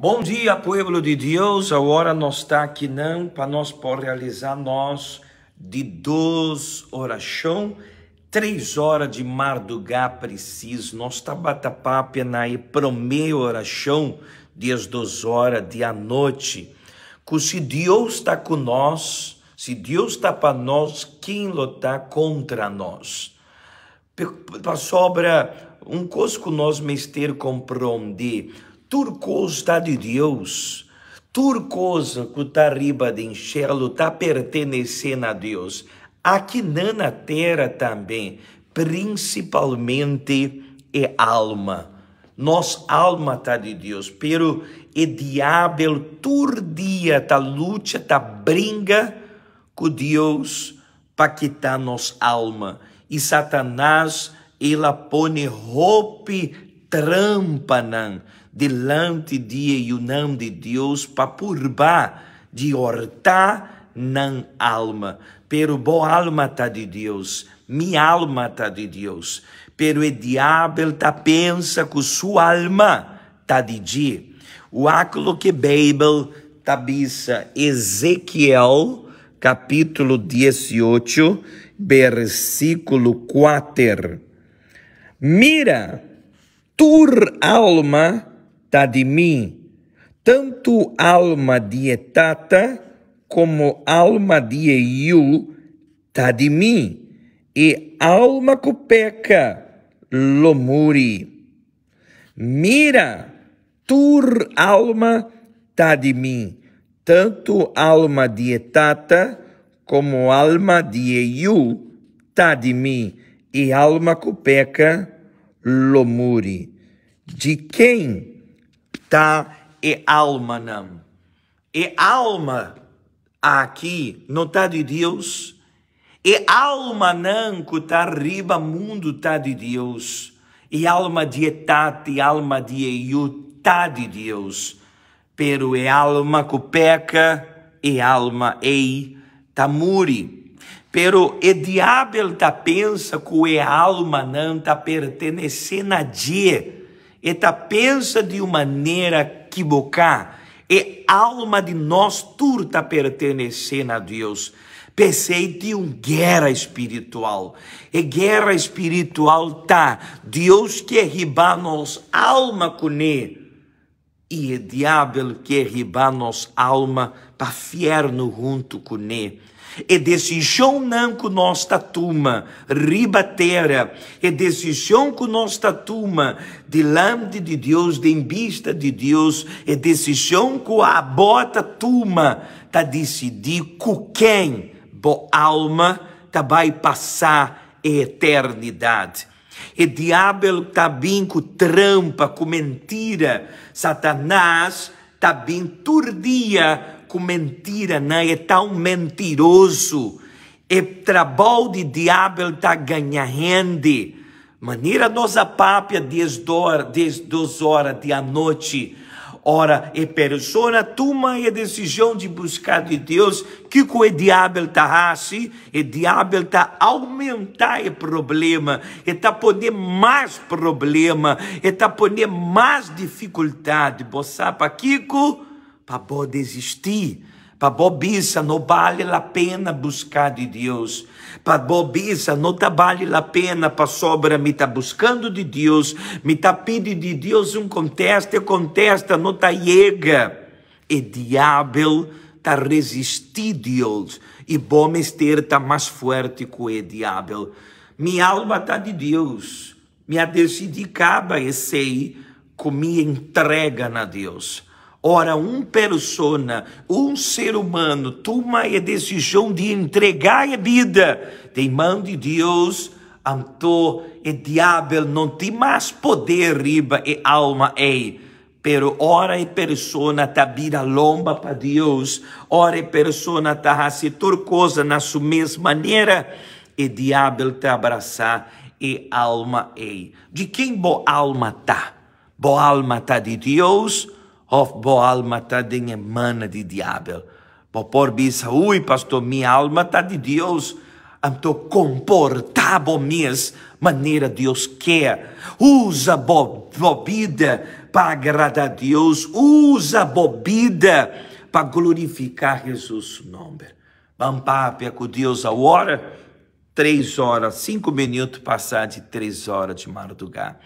Bon dia pueblo di Dios, awor nos ta akinan pa nos por realisa nos di dos oracion, tres ora di marduga precis, nos tabata papia na e prome oracion di es dos ora di anochi, cu si Dios ta cu nos, si Dios ta pa nos, ken lo ta contra nos? Pasobra un kos ku nos mester komprondé, tur kos ta di Dios. Tur kos ku ta riba den shelu ta pertenesé na Dios. Akinan na tera tambe, prinsipalmente e alma. Nos alma ta di Dios, pero e diabel tur dia ta lucha, ta bringa ku Dios pa kita nos alma, i Satanas el a pone hopi trampanan dilanti di e yunan di Dios pa purba di horta nan alma. Pero bo alma ta di Dios, mi alma ta di Dios. Pero e diabel ta pensa ku su alma ta di dje. Wak loke Beibel ta bisa Ezekiel capítulo 18, versículo 4. Mira, tur alma ta di mi, tantu alma di e tata como alma di e yu ta di mi, e alma ku peka lo muri. Mira, tur alma ta di mi, tantu alma di e Tata komo alma di e Yu ta di mi, i alma ku peka lo muri. Di ken ta e almanan? E alma aki no ta di Dios? E almanan ku ta riba mundu ta di Dios. E alma di e Tata i alma di e Yu ta di Dios. Pero e alma ku peka, e alma ei ta muri. Pero e diabel ta pensa ku e almanan ta pertenesé na dje. E ta pensa di un manera kiboká. E alma di nos tur ta pertenesé na Dios. P'esei tin un guera spiritual. E guera spiritual ta, Dios ke hiba nos alma kuné i e diabel ke hiba nos alma pa fièrnu huntu kuné. E desishonnan ku nos ta tuma riba tera, e desishon ku nos ta tuma dilanti di Dios, den bista di Dios, e desishon ku abo ta tuma ta disidí ku ken bo alma ta bai pasa e eternidat. E diabel ta bin ku trampa, ku mentira. Satanas ta bin tur dia ku mentiranan, e ta un mentiroso. E trabou di diabel ta gaña hende. Manera nos a papia dies dor, dies dos ora di anochi, ora e persona tuma e desishon di buska di Dios, kiko e diabel ta hasi? E diabel ta aumentá e problema, e ta pone mas problema, e ta pone mas difikultad. Bo sa pakiko? Pa bo desistí, pa bo bisa no bale la pena buská di Dios, pa bo bisa no ta bale la pena pasobra mi ta buskando di Dios, mi ta pidi di Dios un kontesta, e kontesta no ta yega. E diabel ta resistí Dios i bo mester ta mas fuerte ku e diabel. Mi alma ta di Dios. Mi a desidí kaba esei ku mi entrega na Dios. Ora un persona, un ser humano, tuma e desishon di entregá e bida den man di Dios, anto e diabel no tin mas poder riba e alma ei. Pero ora e persona ta bira lomba pa Dios, ora e persona ta hasi tur cosa na su mes manera, e diabel ta abrasá e alma ei. Di ken bo alma ta? Bo alma ta di Dios of bo alma ta den e mana di diabel? Bo por bisa, Ui, pastor, mi alma ta di Dios. Anto komportá bo mes manera Dios ke. Usa bo bo bida pa agradá Dios. Usa bo bida pa glorifiká Hesus su nòmber. Ban papia ku Dios awor, tres ora, sinku minuto pasá di tres ora di mardugá.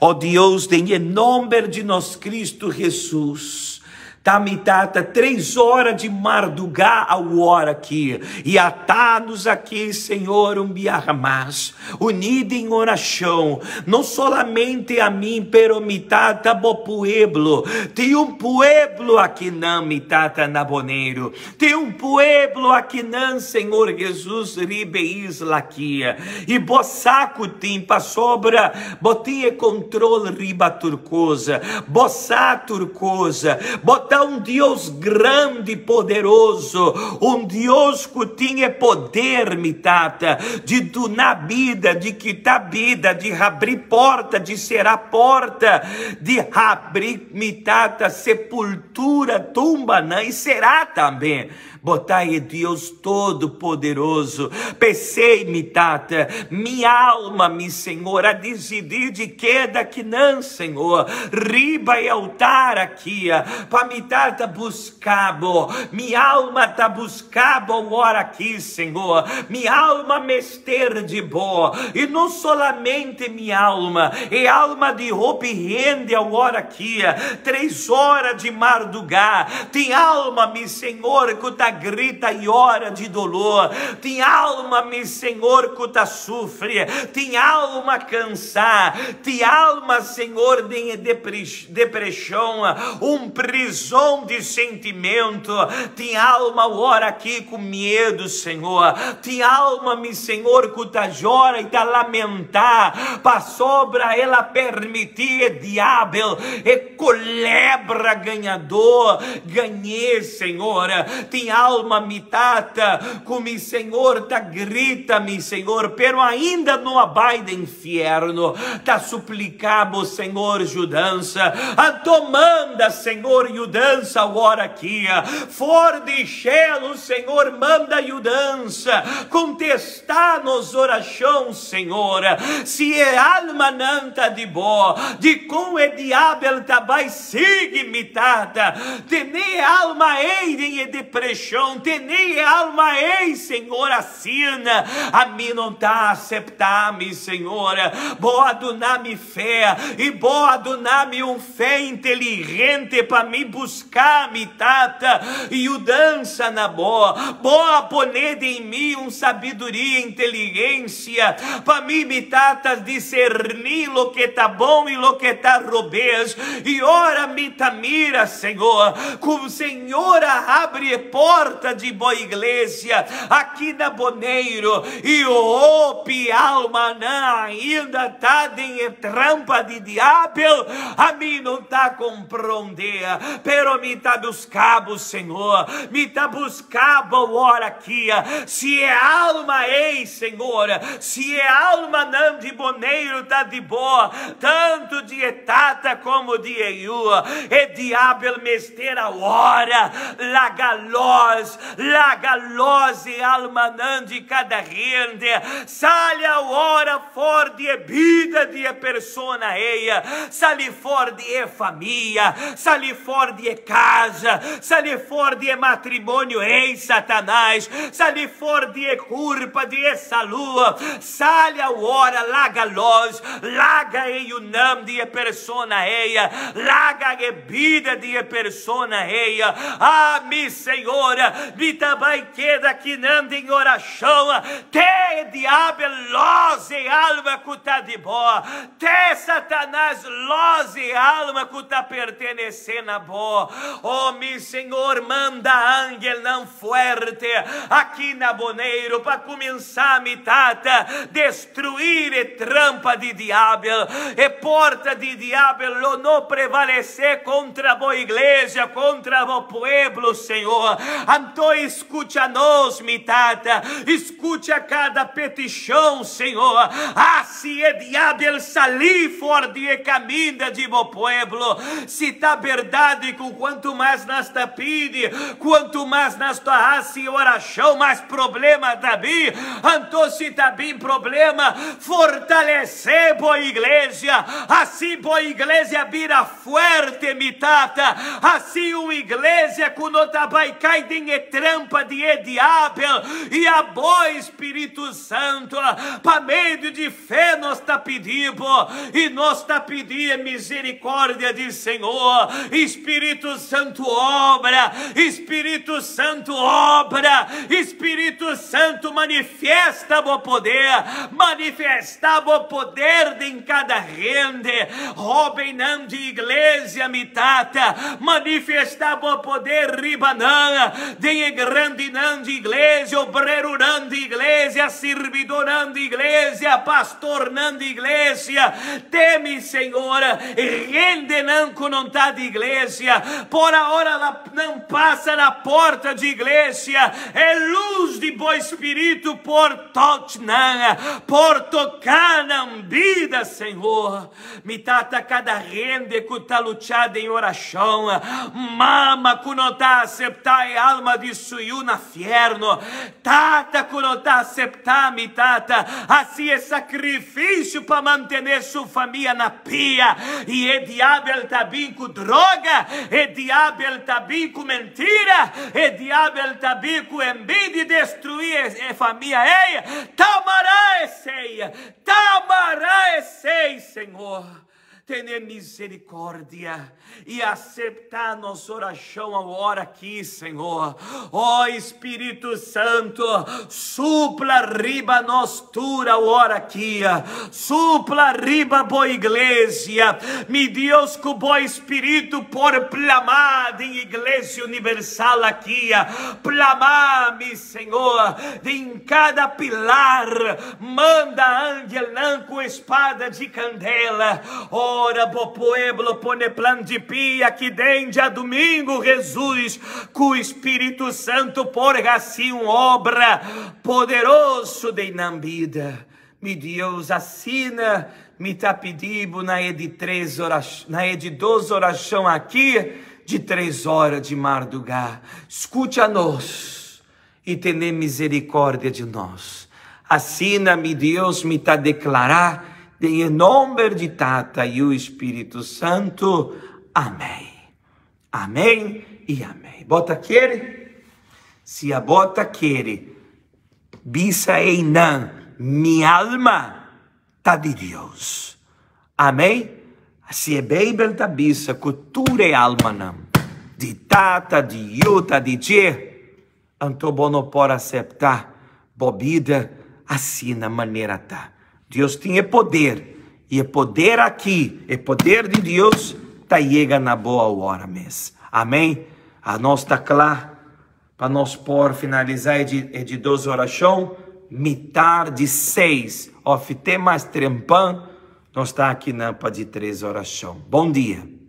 O Dios, den e nòmber di nos Kristu Hesus, Ta mi tata, tres ora di mardugá awor aki, i ata-nos aki, Señor, un biaha mas, uní den orashon, no solamente ami, pero mi tata, bo pueblo. Tin un pueblo akinan, mi tata, na Boneiru. Tin un pueblo akinan, Señor Jesus, riba e isla aki. I bo sa ku tin, pasobra bo tin e kontrol riba tur kos. Bo sa tur kos. Bo ta un Dios grandi, poderoso, un Dios ku tin e poder, mi Tata, di duna bida, di kita bida, di habri porta, di sera porta, di habri, mi Tata, sepultura, tumbanan, i sera tambe. Bo ta e Dios Todopoderoso. P'esei, mi Tata, mi alma, mi Señor, a disidí di keda akinan, Señor, riba e altar aki, pa mi Tata buska Bo. Mi alma ta buska Bo awor aki, Señor. Mi alma mester di Bo. I no solamente mi alma, e alma di hopi hende awor aki, tres ora di mardugá. Tin alma, mi Señor, ku ta grita i yora di doló. Tin alma, mi Señor, ku ta sufri. Tin alma kansá. Tin alma, Señor, den e depreshon, un prizon di sentimentu. Tin alma awor aki ku miedu, Señor. Tin alma, mi Señor, ku ta yora i ta lamentá pasobra el a permití e diabel, e Culebra gañadó, gañ'é, Señor. Tin alma mi tata cu mi Señor ta grita mi Señor, pero ainda no a bai den infierno, ta suplica bo Señor judansa. Anto manda, Señor, judansa awor aki. For di shelu, Señor, manda judansa. Contesta nos oracion, Señor. Si e almanan ta di bo, dikon e diabel ta bai sigui mi tata? Tene e alma ei den e depreshon, tene e alma ei, Señor, asina ami no ta aseptá mi, Señor. Bo a duna mi fe, i bo a duna mi un fe inteligente pa mi buská mi tata yudansa na bo. Bo a pone den mi un sabiduria, inteligensia, Pa mi, mi tata diserní loke ta bon i loke ta robes. I ora mi ta mira, Señor, ku Señor a habri e porta di bo iglesia aki na Boneiru, i hopi almanan ainda ta den e trampa di diabel, ami no ta komprondé, pero mi ta buska bo, Señor. Mi ta buska bo ora aki. Si e alma ei, Señor, si e almanan di Boneiru ta di bo, tantu di e tata komo di e yu, e diabel mester awor laga los, laga los e almanan di kada hende, sali awor for di e bida di e persona ei, sali for di e famia, sali for di e kas, sali for di e matrimonio ei, Satanas, sali for di e kurpa, di e salú, sali awor, laga los, laga e yunan di e persona ei, laga e bida di e persona ei. Ah, mi Señor, mi ta bai keda akinan den orashon, te e diabel los e alma ku ta di bo, te Satanas los e alma ku ta pertenesé na bo. Oh, mi Señor, manda angelnan fuerte aki na Boneiru pa kuminsá, mi Tata, destruir e trampa di diabel. E porta di diabel lo no prevalesé kontra bo iglesia, kontra bo pueblo, Señor. Anto skucha nos, mi Tata, skucha kada petishon, Señor. Hasi e diabel sali for di e kaminda di bo pueblo. Si ta berdad ku kuantu mas nos ta pidi, kuantu mas nos ta hasi orashon, mas problema ta bin. Anto si ta bin problema, fortalesé bo iglesia. Hasi bo iglesia bira fuerte, mi Tata. Hasi un iglesia ku no ta bai kai den e trampa di e diabel. I abo, Spiritu Santu, pa medio di fe nos ta pidi bo i nos ta pidi e miserikòrdia di Señor. Spiritu Santu obra, Spiritu Santu obra, Spiritu Santu manifiesta bo poder, manifestá bo poder den kada hende, hóbennan di iglesia, mi Tata, manifestá bo poder riba nan, den e grandinan di iglesia, obreronan di iglesia, sirbidónan di iglesia, pastornan di iglesia, te mi Señor, hendenan ku no ta di iglesia, por ora nan pasa na porta di iglesia, e lus di bo Spiritu por touch nan, por toká nan bida, Señor. Mi Tata, kada hende ku ta luchá den orashon, mama ku no ta aseptá e alma di su yu na fierno, tata ku no ta aseptá, mi Tata, hasi e sakrifisio pa mantené su famia na pia, i e diabel ta bin ku droga, e diabel ta bin ku mentira, e diabel ta bin ku envidia destruí e famia ei, ta mará esei, Ta mará esei, Señor. Tene misericordia i aceptá nos oracion awor aki, Señor. Oh Spiritu Santo, supla riba nos tur awor aki. Supla riba bo iglesia. Mi Dios, cu bo Spiritu por plamá den Iglesia Universal aki. Plamá, mi Señor, den cada pilar. Manda angelnan ku espada di kandela. Ora bo pueblo pone plan di pia aki den djadumingu, Hesus ku Spiritu Santu por hasi un obra poderoso den nan bida. Mi Dios, asina mi ta pidi bo na e di tres orash, na e di dos orashon aki di tres ora di mardugá. Skucha nos. I tene miserikòrdia di nos. Asina, mi Dios, mi ta deklará den e nòmber di Tata, Yu i Spiritu Santu. Amèn. Amèn i amèn. Bo ta kere? Si abo ta kere, bisa einan, Mi alma ta di Dios. Amèn. Si e Beibel ta bisa ku tur e almanan, di tata, di yu, ta di dje, anto bo no por aseptá bo bida asina manera ta. Dios tin e poder, i e poder aki, e poder di Dios, ta yega na bo awor mes. Amèn. Anos ta kla Pa nos por finalisá e di e di dos orashon, mitar di seis òf te mas trempan, nos ta akinan pa di tres orashon. Bon dia!